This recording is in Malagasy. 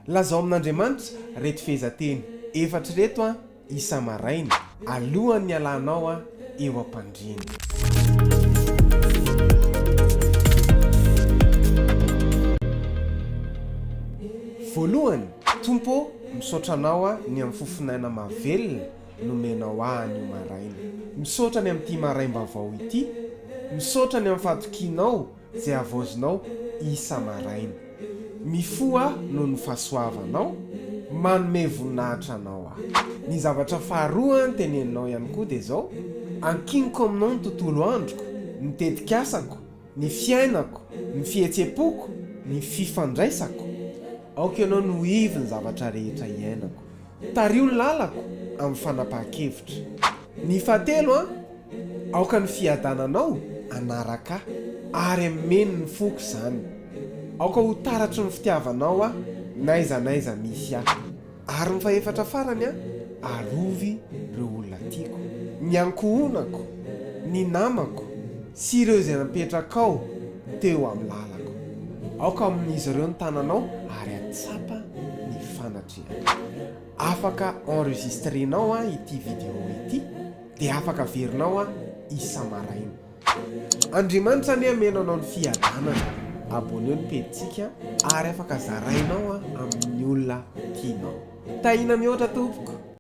Lazao amin'Andriamanitra reto fehezanteny efatra ireto an isa-maraina, alohan'ny hialanao an eo am-pandriana. Voalohany, Tompo ô, misaotra Anao aho ny amin'ny fofon'aina mahavelona nomenao ahy anio maraina. Misaotra ny amin'ity maraim-baovao ity. Misaotra ny amin'ny fahatokianao izay havaozinao isa-maraina. Mifoha aho noho ny fahasoavanao, manome voninahitra Anao aho. Ny zavatra faharoa teneninao ihany koa dia izao, Ankiniko aminao ny tontolo androko, ny tetikasako, ny fiainako, ny fihetseham-poko, ny fifandraisako. Aoka Ianao no ivon'ny zavatra rehetra iainako. Tariho ny lalako amin'ny fanapahan-kevitra. Ny fahatelo an, aoka ny fiadananao hanaraka ahy, ary hameno ny foko izany. Aoka ho taratry ny fitiavanao aho n'aiza n'aiza misy ahy. Ary ny fahefatra farany an, arovy ireo olona tiako, ny ankohonako, ny namako, sy ireo izay napetrakao teo amin'ny lalako. Aoka amin'izy ireo ny tananao ary hahatsapa ny fanatrehanao. Afaka enregistrer-nao ity video ity dia afaka averinao isa-maraina. Andriamanitra anie hameno anao ny fiadanana. Abonneo ny pejintsika ary afaka zarainao amin'ny olona tianao. Tahiana mihoatra tompoko.